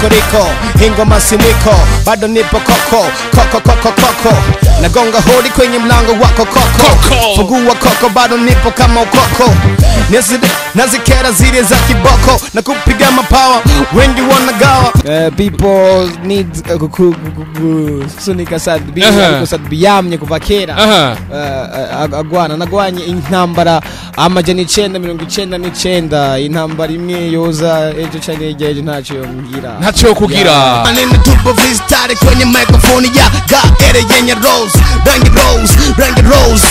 Kokoriko, ingoma simwiko, bado nipo koko, koko koko koko. Nagonga hodi kwenye mlango wako koko, fungua koko, bado nipo kama ukoko. Nazikera zile za kiboko, na kupiga mapawa, wengi wanagawa. People need gusunika Sat-B, ariko Sat-B yamye kuva kera. Agwana nagwanye intambara 999, intambara imwe yoza ejo canke hirya ejo ntacyo yombwira. Ntacyo yokugira. Tupo freestyle kwenye microphone ya gaere yenye rose, rangi rose, rangi rose.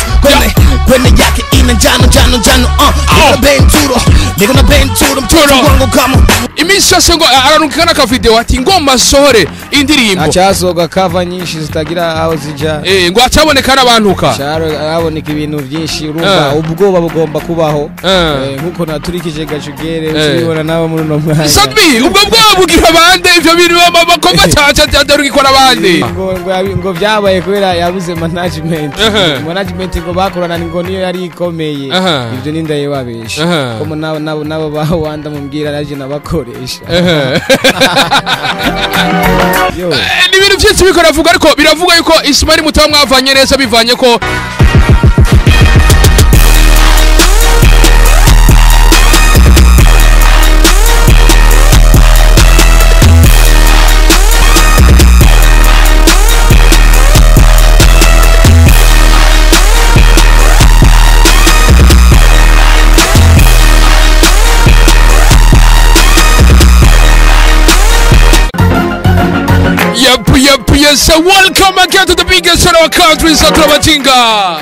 Kwenye yake ina njano njano njano. Niko na benturo, niko na benturo, mtoto wangu kama iminsi yose ngo ararungikana ka video ati ngoma sohore indirimbo. Acasoga cover nyinshi zitagira aho zija. Ngo acaboneka n'abantuka. Araboneka ibintu byinshi urumva ubwoba bugomba kubaho. Nkuko naturikije gacugere ubibona nabo muri no mwanya. Sat-B ubwo bwoba bugira bande ivyo bintu bakoma cyane cyane abandi. Ngo byabaye kubera yabuze management. Management ngo bakorana ngo niyo yari ikomeye. Ivyo ni ndaye wabesha. Ko nabo nabo bawanda mumbwira naje nabakoresha. Ni ibintu byinshi biko ravuga ariko biravuga yuko Ismail Mutaba mwavanye neza bivanye ko Yep, yes, welcome again to the biggest in our country, Satrabajinga.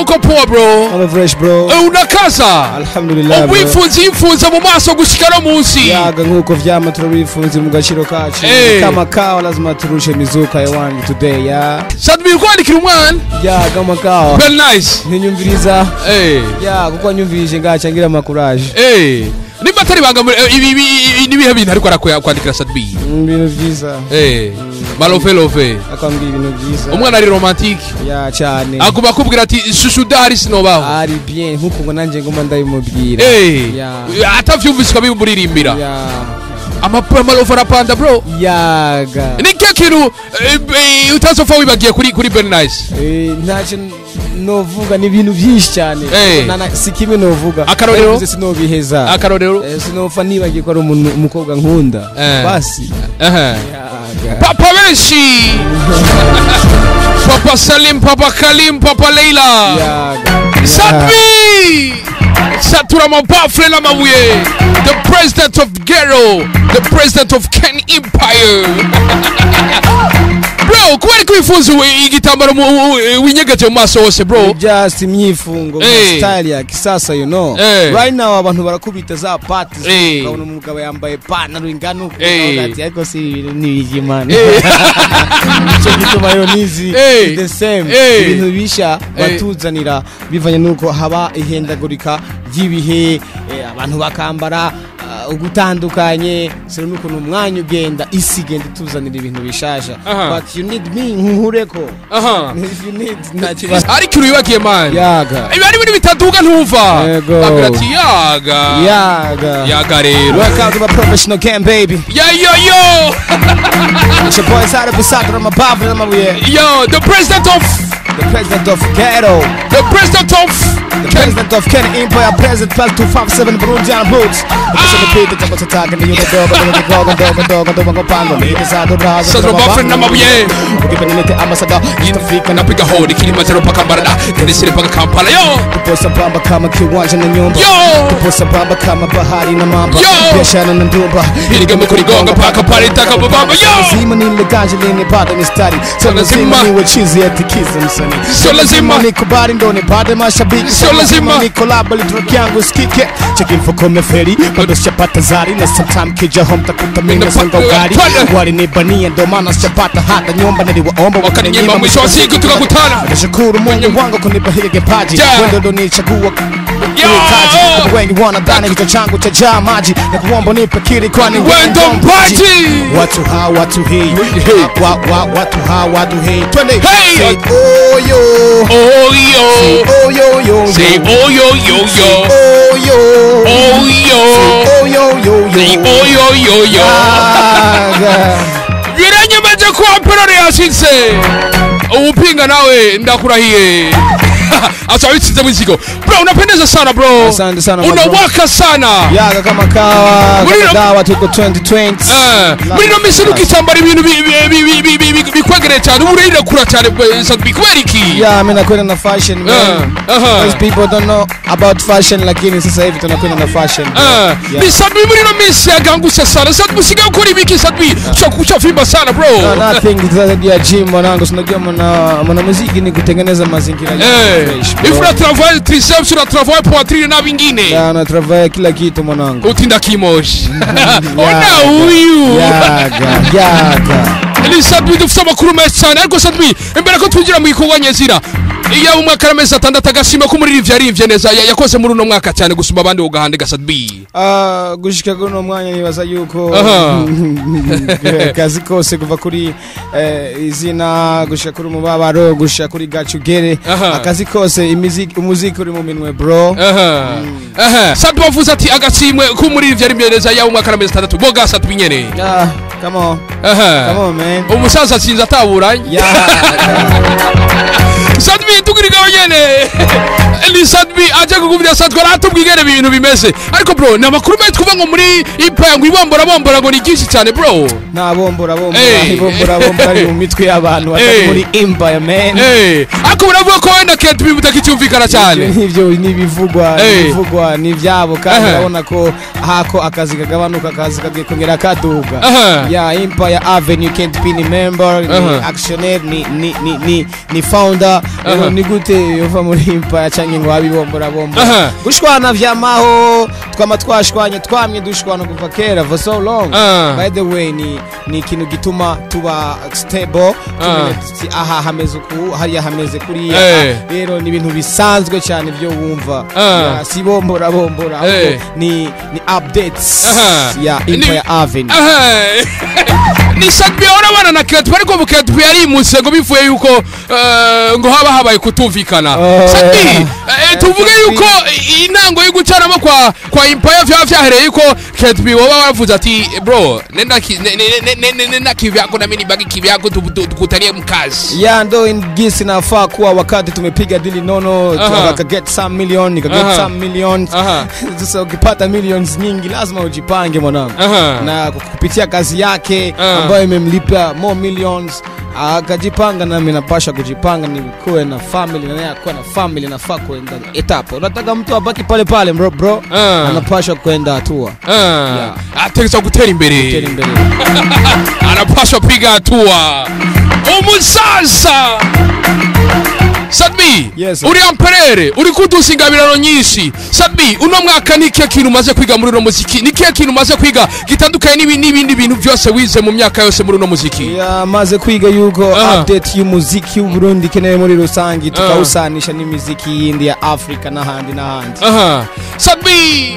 Uko poa bro? I'm fresh bro. Unakaza? Alhamdulillah. Wifunze imfunze mu maso gushika no munsi. Yaga nkuko vyama turabifunze mu gaciro kacu. Kama kawa lazima turushe mizuka hewani today ya. Sat-B kwandikira umwana? Ya kama kawa. Well nice. Ntinyumviriza. Ya kuko nyumvirije ngaca ngira amakuraje. Nimba atari banga ibi nibihe bintu ariko arakwandikira Sat-B? Ibintu vyiza. Malove love. Akambwira ibintu vyiza. Umwana ari romantique. Ya cyane. Aguma akubwira ati shushu dahari sinobaho. Ari bien nkuko ngo nanje ngoma ndabimubwira. Ya. Atavyumvise ukabimuririmbira. Ya. Amalove arapanda bro. Yaga. Ni kintu utazofa wibagiye kuri Ben Nice. Ntacyo novuga ni ibintu byinshi cyane. Si kimwe novuga. Akarorero sinobiheza. Akarorero sinofa nibagiye ko ari umukobwa nkunda. Basi. Papa benshi. Papa Salim, Papa Kalim, Papa Leila. Sat-B. Satura mabafle na mabuye. The president of Ghetto, the president of Ken Empire. Bro, kubera kwifuza igitambaro winyegeje mu maso hose bro. Just imyifungo style ya kisasa you know. Right now abantu barakubita za parties ukabona umugabo yambaye pantaro ingano ati ariko si ni igimana. Cyo gituma yo nizi the same ibintu bisha batuzanira bivanye nuko haba ihendagurika ry'ibihe abantu bakambara ugutandukanye sero nuko umwanya ugenda isi igenda ituzanira ibintu bishasha. But you need me nkureko. If you need ntakibazo. Ariko uribagiye man. Yaga. Ibi ari ibintu bitaduga ntumva. Ati yaga. Yaga. Yaga rero. Welcome to my professional game baby. Yeah yo yo. It's your boy Sat-B Satura Mabafle Mabuye. Yo, the president of the president of Ghetto. The president of the president of Ken Empire, president 12257 Burundian Boots. Napiga hodi Kilimanjaro paka Mbarara, Tennessee paka Kampala yo. Tupo sambamba kama kiwanja na nyumba. Tupo sambamba kama bahari na mamba. Biashara na ndumba. Iligambo kuligonga paka pale taka babamba yo. Lazima nileganje nipate mistari. So lazima niwe chizi atikize msanii. So lazima nikubali ndo nipate mashabiki. So lazima nikolabali track yangu sikike. Cheki mfuko meferi bado sijapata zari na sometime kija home takuta mimi nasonga ugali. Walinibania ndo maana sijapata hata nyumba niliwaomba wakaninyima mwisho wa siku tukakutana. Nashukuru Mungu wangu kunipa hiki kipaji. Wewe ndo nichagua wengi wanadhani kichwa changu chajaa maji na kuomba nipe kiri kwani wewe ndo mpaji. Watu hawa watu hii watu hawa watu hii twende. Say oh yo oh yo oh yo yo say oh yo yo yo oh yo yo. Oh yo. Oh yo yo yo. Oh yo yo yo. Biranyemeje ko emperor yashitse. Upinga nawe ndakurahiye. Acha witsize mwizigo. Bro, unapendeza sana bro. Asante sana. Unawaka sana. Yaga kama kawa. Kama dawa tuko 2020. Muri no misi ukitambara ibintu bikwegere cyane uburire kura cyane Sadbi kubera iki? Yeah, mimi nakwenda na fashion man. Because people don't know about fashion lakini sasa hivi tunakwenda na fashion. Ni Sadbi muri no misi agangusha sana. Sadbi usigaye ukora ibiki Sadbi? Ushafimba sana bro. No, nothing zaidi ya gym mwanangu, unajua mwana muziki ni kutengeneza mazingira. If una travail triceps, una travail poitrine na vingine. Ya, una travail kila kitu mwanangu. Utinda kimoshi. Ona huyu. Yaga, yaga. Ni Sadbi dufite amakuru menshi cyane ariko Sadbi imbere ko twinjira mu gikorwa nyezira. Iya umwaka amezi 6 agashima ko muri rivye neza yakoze muri uno mwaka cyane gusumba abandi ugahande ga Sadbi. Gushika kuno mwanya nibaza yuko kazi kose kuva kuri izina gushika kuri umubabaro gushika kuri gacugere akazi kose umuziki uri mu minwe bro. Sadbi bavuze ati agashimwe ko muri rivye neza ya umwaka amezi 6 boga Sadbi nyene. Come on. Come on man. Umusaza atsinze ataburanye. Sadbi tugiriga nyene. Ni Sadbi aje kugumya Sadbi aratubwigere ibintu bimeze. Ariko bro, na makuru menshi kuva ngo muri Empire ngo ibombora bombora ngo ni byinshi cyane bro. Na bombora bombora ibombora bombora mu mitwe y'abantu batari muri Empire man. Ariko uravuga ko wenda Kent bimutakicyumvikana cyane. Ivyo ni bivugwa, bivugwa ni vyabo kandi urabona ko hako akazi kagabanuka akazi kagiye kongera kaduga. Ya Empire Avenue Kent P ni member, ni actionnaire, ni founder. Ni gute yova muri Empire canke ngo abibombora bombora. Gushwana vyamaho twama twashwanye twamye dushwana kuva kera for so long. By the way ni ikintu gituma tuba stable tumenye aha hameze uku hariya hameze kuriya. Rero ni ibintu bisanzwe cyane byo wumva. Si bombora bombora ahubwo ni updates ya Empire Avenue. Ni Sadbi urabana na Kent ariko mu Kent yarimutse ngo bivuye yuko ngo haba habaye kutumvikana. Sadbi tuvuge yuko intango yo gucanamo kwa Empire vyahereye yuko Kent woba waravuze ati bro nenda nenda kivyako na mimi nibaki kivyako tukutanie mkazi. Ya ndo ingisi nafaa kuwa wakati tumepiga dili nono tuka get some million nika get some millions. Sasa ukipata millions nyingi lazima ujipange mwanangu. Na kupitia kazi yake ambayo imemlipa more millions akajipanga na mimi napasha kujipanga nikuwe na family na yeye akuwe na family nafaa kwenda etapo. Unataka mtu abaki pale pale bro anapasha kwenda hatua. Ategeza gutera imbere. Anapasha piga hatua. Umusaza Sadbi, yes, uri amperere, uri kudusa ingabirano nyinshi. Sadbi, uno mwaka ni kihe kintu umaze kwiga muri uno muziki? Ni kihe kintu umaze kwiga gitandukanye n'ibindi bintu byose wize mu myaka yose muri uno muziki? Ya maze kwiga yuko update y'umuziki w'u Burundi kenewe muri rusangi tukawusanisha n'imiziki yindi ya Afrika n'ahandi n'ahandi. Sadbi,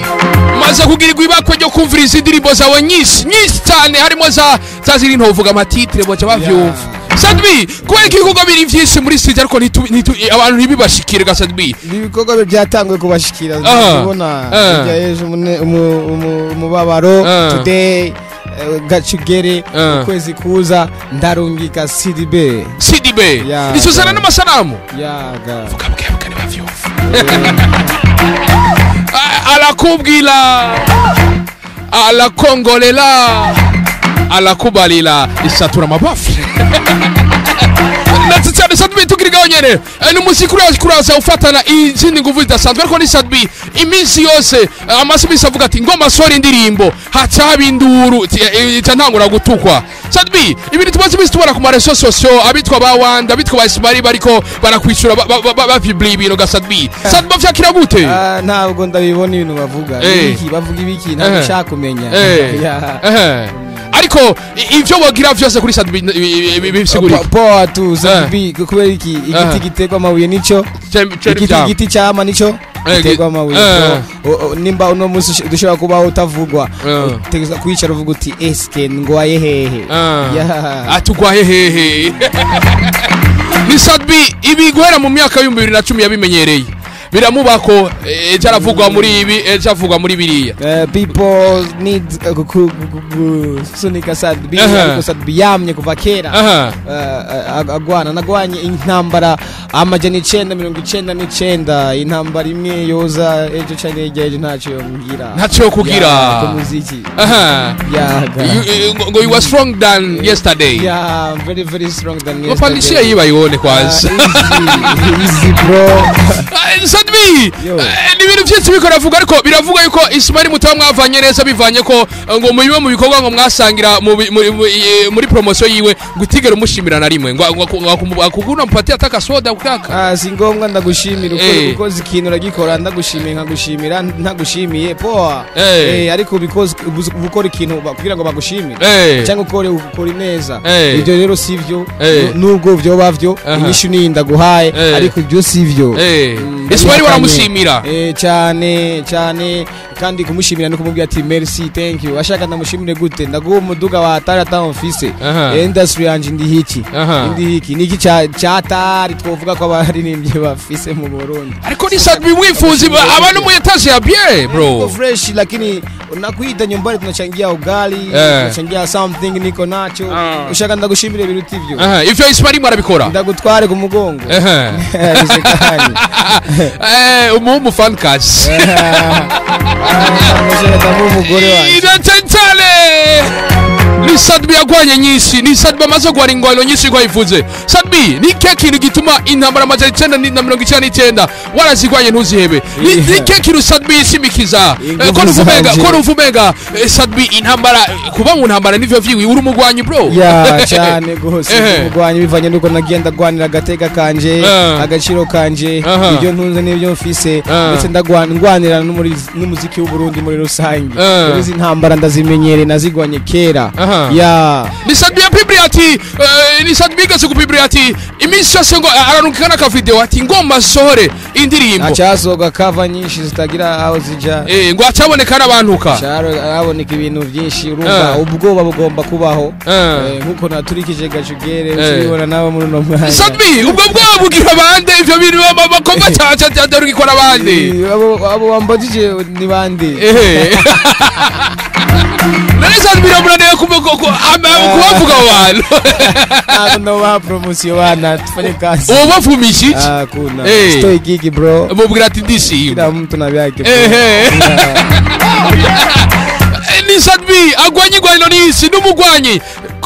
maze kugirirwa ibakwe ryo kumviriza indirimbo zawe nyinshi nyinshi cyane harimo za ziri ntovuga amatitre boca bavyumva. Sadbi, kubera ibikorwa biri vyinshi muri studio ariko abantu ntibibashikire ga Sadbi. Ibikorwa byatanguye kubashikira ubona bijya ejo umubabaro today gacugere ukwezi kuza ndarungika CDB. CDB. Isuzana n'amasanamu. Yaga. Vuga bwa nibavyumva. Alakubwila alakongolela alakubalila isatura mabafu. Natsi Sadbi tukirigaho nyene ni umuziki uraza ufatana izindi nguvu zidasanzwe ariko ni Sadbi iminsi yose amasibisi avuga ati ngoma sora indirimbo haca haba induru ica ntangura gutukwa. Sadbi ibintu tumaze iminsi tubona ku mareso sosio abitwa ba Wanda abitwa ba Ismail bariko barakwicura bapublie ibintu ga Sadbi. Sadbi vyakira gute? Ntabwo ndabibona ibintu bavuga. Ibiki bavuga ibiki ntabwo nshaka kumenya. Ariko ivyo bagira vyose kuri Sadbi bisigurika. Poa tu Sadbi kubera iki igiti gitegwa amabuye nico igiti cyama nico gitegwa amabuye. Nimba uno munsi dushobora kubaho utavugwa utegeza kwicara uvuga uti eske ngwaye hehe. Atugwaye hehe. Ni Sadbi ibi guhera mu myaka 2010 yabimenyereye. Biramubako ejo aravugwa muri ibi, ejo avugwa muri biriya. People need gusunika Sat-B, ariko Sat-B yamye kuva kera agwana, nagwanye intambara 999, intambara imwe yoza ejo canke hirya ejo ntacyo yombwira, ntacyo yo kugira ku muziki. Ngo you were strong than yesterday. Yeah, I'm very very strong than yesterday. Mapandishia hii bayione kwanza. Easy, easy bro. Sat-B, ni ibintu byinshi biko ravuga, ariko biravuga yuko Ismail Mutaba mwavanye neza, bivanye ko ngo mu bimwe mu bikorwa ngo mwasangira muri promotion yiwe ngo utigere umushimira na rimwe, ngo akuguna mpatia ataka soda ukaka. Si ngombwa ndagushimira, uko ukoze ikintu uragikora, ndagushimiye nkagushimira, ntagushimiye poa. Ariko because ukora ikintu kugira ngo bagushimire cyangwa ukore neza, ibyo rero sivyo, nubwo byo bavyo inyishu ni ndaguhaye, ariko ibyo sivyo. Ismail waramushimira cyane cyane, kandi kumushimira no kumubwira ati merci, thank you. Ashaka ndamushimire gute? Ndaguha umuduga wa Tara Town office, industry yanje ndi hiki, ndi hiki niki cyatari twovuga ko abaririmbye bafise mu Burundi. Ariko ni Sat-B wifuza abantu mu etage ya bien bro, fresh, lakini nakuita nyumbani tunachangia ugali, tunachangia something niko nacho. Ushaka ndagushimire biruti ivyo. Ivyo Ismail mwarabikora, ndagutware ku mugongo. Umumu fan cash. Ni Sat-B yagwanye nyinshi, ni Sat-B amaze gwara ingwano nyinshi kwa ivuze. Sat-B ni kintu gituma intambara 999 warazigwanye ntuzihebe. Ni kintu Sat-B yishimikiza. Ko nuvumenga Sat-B intambara, kuba mu ntambara nivyo vyiwi, uri umugwanyi bro. Ya cyane gose umugwanyi, bivanye nuko nagenda gwanira agateka kanje, agaciro kanje, ibyo ntunze n'ibyo mfise, ndetse ndagwanira n'umuziki w'u Burundi muri rusange. Izi ntambara ndazimenyere, nazigwanye kera. Ya ni Sat-B ya Biblia ati ni Sat-B gase ku Biblia ati iminsi yose ngo ararungikana ka video ati ngomba sohore indirimbo, acasoga kava nyinshi zitagira aho zija, ngo acaboneka n'abantuka cyaro araboneka ibintu byinshi. Urumva ubwoba bugomba kubaho, nkuko naturikije gacugere ubibona nabo muri no mwanya. Sat-B ubwo bwoba bugira bande ivyo bintu bakoma cyane cyane abandi abo wambajije ni bande. None Sat-B biramuraniye kubavuga abantu. Ntabwo ba promotion bana tufanye kazi. Uwo bavumisha iki? Kuna. Stoi gigi bro. Mubwira ati ndishimye. Kila mtu na vyake. Ni Sat-B agwanye igwaniro n'isi n'umugwanyi.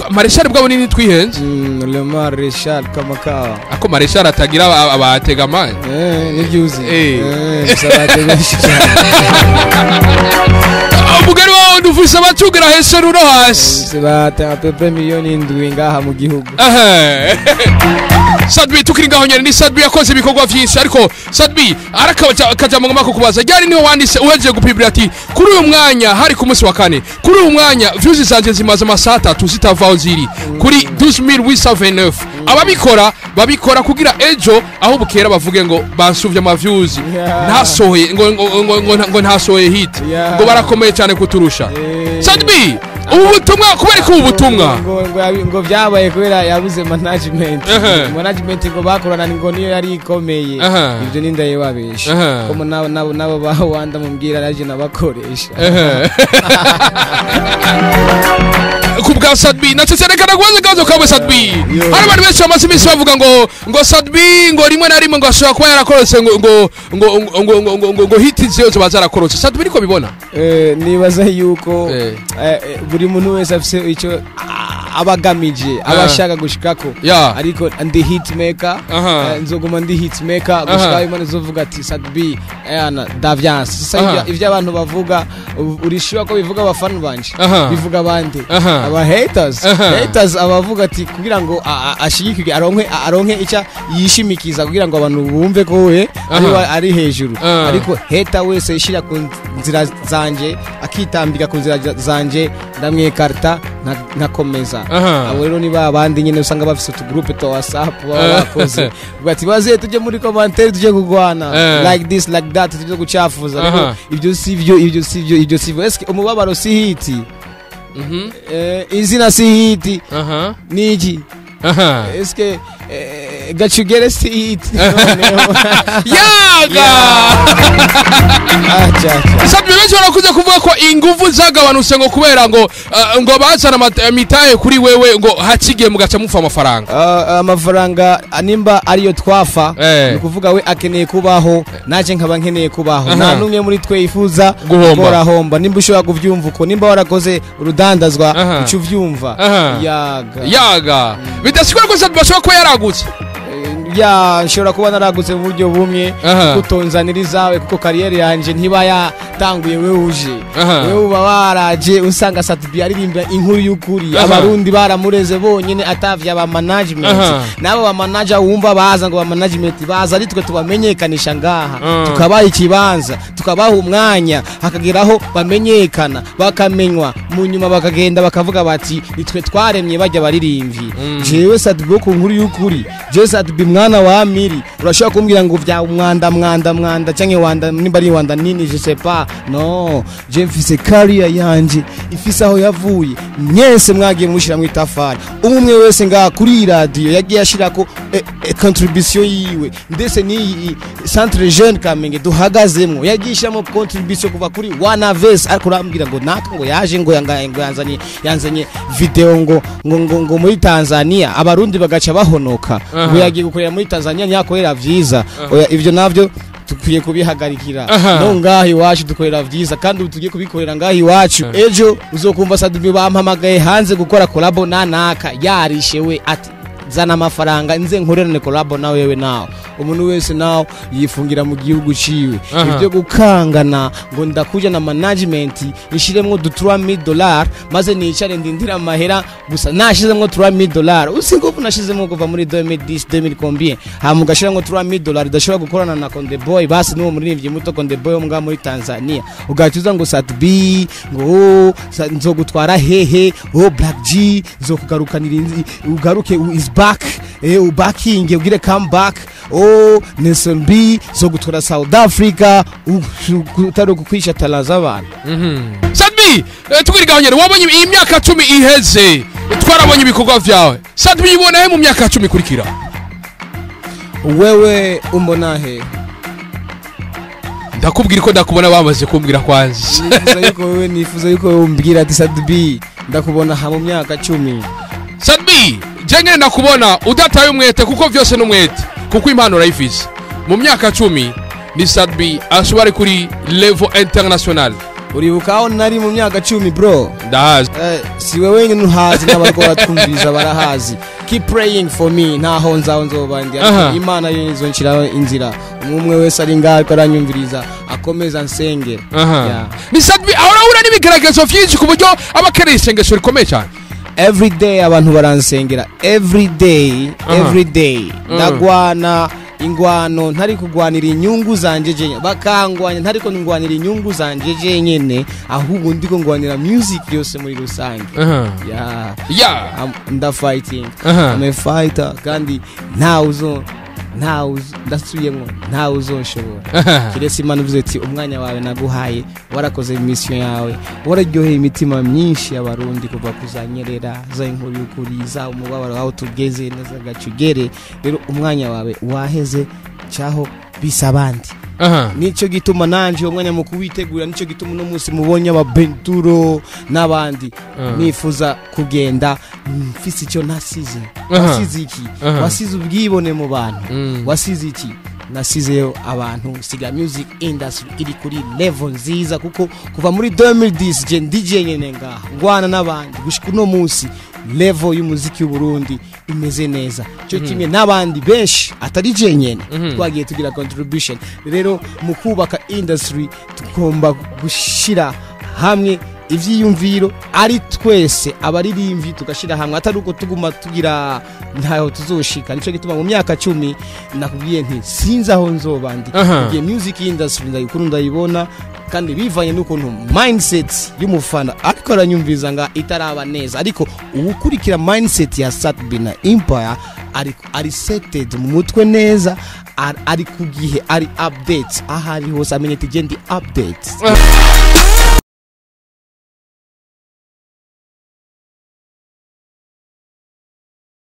Marechal bwabo nini twihenze? Le Marechal kama kawa. Ako Marechal atagira abatega amani. Nibyuzi. Bisabategesha cyane. Umugari wawe ndufise abatugera hejuru no hasi. Sibata apepe miliyoni 7 ngaha mu gihugu. Sat-B tukiri ngaho nyene, ni Sat-B yakoze ibikorwa vyinshi, ariko Sat-B arakaja mu ngoma kukubaza ryari niho wanditse uhejeje gupibira ati kuri uyu mwanya hari ku munsi wa kane, kuri uyu mwanya views zanje zimaze amasaha 3 zitavaho ziri kuri 12829. Ababikora babikora kugira ejo aho bukera bavuge ngo bansuvye ama views, ntasohoye ngo ntasohoye hit, ngo barakomeye cyane kuturusha. Sat-B ubu butumwa kubera ko ubu butumwa ngo byabaye kubera yabuze management, management ngo bakorana ngo niyo yari ikomeye. Ibyo ni ndaye babesha ko nabo bawanda mumbwira naje nabakoresha kubwa Sat-B. Nateterekana kubaza kazo kawe Sat-B. Hari abantu benshi bamaze iminsi bavuga ngo Sat-B ngo rimwe na rimwe ngo ashobora kuba yarakorotse ngo ngo ngo ngo ngo ngo hit zose bazarakorotse. Sat-B niko bibona? Nibaza yuko buri muntu wese afise icyo abagamije abashaka gushikako, ariko ndi hit maker, nzoguma ndi hit maker gushika Imana izovuga ati Sat-B ana Daviance. Sasa ivyo abantu bavuga urishyura ko bivuga abafana banje, bivuga abandi aba haters abavuga ati kugira ngo ashigikirwe aronke icya yishimikiza kugira ngo abantu bumve ko we ari hejuru. Ariko hater wese yishira ku nzira zanje akitambika ku nzira zanje ndamwekarta nkakomeza. Abo rero ni babandi nyene usanga bafise utu groupe to WhatsApp baba bakoze bati baze tuje muri commentaire tuje kugwana like this like that tuje gucafuza. Rero ibyo sivyo, ibyo sivyo, ibyo sivyo. Eske umubabaro si hiti? Izina si hiti niki? Eske Gacugere si hit. Yaga. Acha. Sat B, benshi barakuze kuvuga ko inguvu zagabanutse ngo kubera ngo bazana imitahe kuri wewe, ngo hakigiye mugaca mufa amafaranga. Amafaranga nimba ariyo twafa, ni kuvuga we akeneye kubaho, naje nkaba nkeneye kubaho. Nta numwe muri twe yifuza guhomba. Nimba ushobora kuvyumva uko, nimba warakoze urudandazwa uca uvyumva. Yaga. Yaga. Bidasigura ko Sat B ashobora kuba yaragutse. Ya, nshobora kuba naragutse mu buryo bumwe kutonzanira izawe, kuko kariyeri yanje ntiba yatanguye wewe uje. Wewe uba waraje usanga Sat B aririmba inkuru y'ukuri. Abarundi baramureze bonyene atavya ba management. Nabo ba manager wumva baza ngo ba management baza ari twe tubamenyekanisha ngaha, tukabaha ikibanza, tukabaha umwanya, hakageraho bamenyekana, bakamenywa, mu nyuma bakagenda bakavuga bati nitwe twaremye bajya baririmvyi. Jewe Sat B ku nkuru y'ukuri, jewe Sat B mwana wa Miri, urashobora kumbwira ngo vya mwanda mwanda mwanda canke wanda nimba ari wanda nini, je sais pas. No, je mfise career yanje ifise aho yavuye. Mwese mwagiye mushira mu itafari, umwe wese ngaha kuri radio yagiye ashirako contribution yiwe, ndetse ni Centre Jeune Kamenge duhagazemwo yagiye ishiramo contribution kuva kuri one verse. Ariko urambwira ngo naka ngo yaje ngo yanzanye yanzanye video ngo ngo ngo, ngo muri Tanzania, abarundi bagaca bahonoka ngo yagiye gukorera muri Tanzania nyakorera vyiza. Oya, ivyo navyo tukwiye kubihagarikira. No ngaho iwacu dukorera vyiza, kandi ubu tugiye kubikorera ngaho iwacu. Ejo uzokumva Sat B bampamagaye hanze gukora collabo na naka, yarishe we ati zana amafaranga nze nkorerane collabo na wewe. Nawe umuntu wese nawe yifungira mu gihugu ciwe. Ibyo gukangana ngo ndakuja na management ishiremwo du $3000 maze nicare ndindira amahera gusa, nashizemwo $3000 usingufu nashizemwo kuva muri 2010, 2000 combien, hama ugashiramwo $3000 udashobora gukorana na Konde Boy, basi n'uwo muririmbyi muto Konde Boy wo ngaha muri Tanzania, ugaca ngo Sat B ngo nzogutwara hehe, oh Black G nzokugarukanira, ugaruke is back, ubakinge ugire come back, oh Nelson B zogutwara South Africa, utari kukwisha talent z'abantu. Sat B, tukiri nyene, wabonye iyi myaka 10 iheze, twarabonye ibikorwa vyawe. Sat B ibona he mu myaka 10 ikurikira? Wewe umbona he? Ndakubwira ko ndakubona bamaze kumbwira kwanza. Nifuza yuko wewe umbwira ati Sat B ndakubona ha mu myaka 10. Sat B, je ndakubona udataye umwete, kuko vyose n'umwete, kuko impano urayifise. Mu myaka 10 ni Sat B ashobora kuri level international. Uribuka aho nari mu myaka 10 bro? Ndahazi. Si wewe wenyine uhazi, n'abariko baratwumviriza barahazi. Keep praying for me, ntaho nzaho nzoba ndi, ariko Imana yo izonshiraho inzira. Umwe wese ari ngaho ariko aranyumviriza akomeza nsengera. Ni Sat B ahora ahura n'ibigeragezo vyinshi ku buryo aba akeneye isengesho rikomeye cyane. Every day abantu baransengera, every day, every day ndagwana ingwano, ntari kugwanira inyungu zanje jenyine, bakangwanya ntariko ngwanira inyungu zanje jenyine, ahubwo ndiko ngwanira music yose muri rusange. Yeah. I'm fighting. I'm a fighter, kandi ntawe ndasubiyemo, ntawe uzonshobora. Kiretse Imana ivuze ati umwanya wawe naguhaye, warakoze mission yawe, wararyoheye imitima myinshi y'abarundi kuva kuzanyerera za inkuru y'ukuri, za umubabaro aho tugeze neza gacugere, rero umwanya wawe waheze, cyaho bisa abandi. Nico gituma nanje umwanya mu kuwitegura, nico gituma uno munsi mubonye aba Benturo n'abandi. Nifuza kugenda mfise icyo nasize. Wasize iki? Wasize ubwibone mu bantu. Wasize iki? Nasizeyo abantu, siga music industry iri kuri level nziza, kuko kuva muri 2010 je DJ nyene ngaha ngwana n'abandi gushika uno munsi level y'umuziki w'u Burundi imeze neza. Cyo kimwe n'abandi benshi atari je nyene twagiye tugira contribution. Rero mu kubaka industry tugomba gushira hamwe ivyiyumviro, ari twese abaririmvyi tugashira hamwe, atari uko tuguma tugira ntaho tuzoshika. Nico gituma mu myaka 10 nakubwiye nti sinzi aho nzoba ndi, ngiye music industry ndayikuru ndayibona, kandi bivanye n'ukuntu mindset y'umufana ariko aranyumviza nga itaraba neza, ariko uwukurikira mindset ya Sat B na Empire ari setted mu mutwe neza, ari ku gihe, ari update aho ari hose, amenye ati ndi update.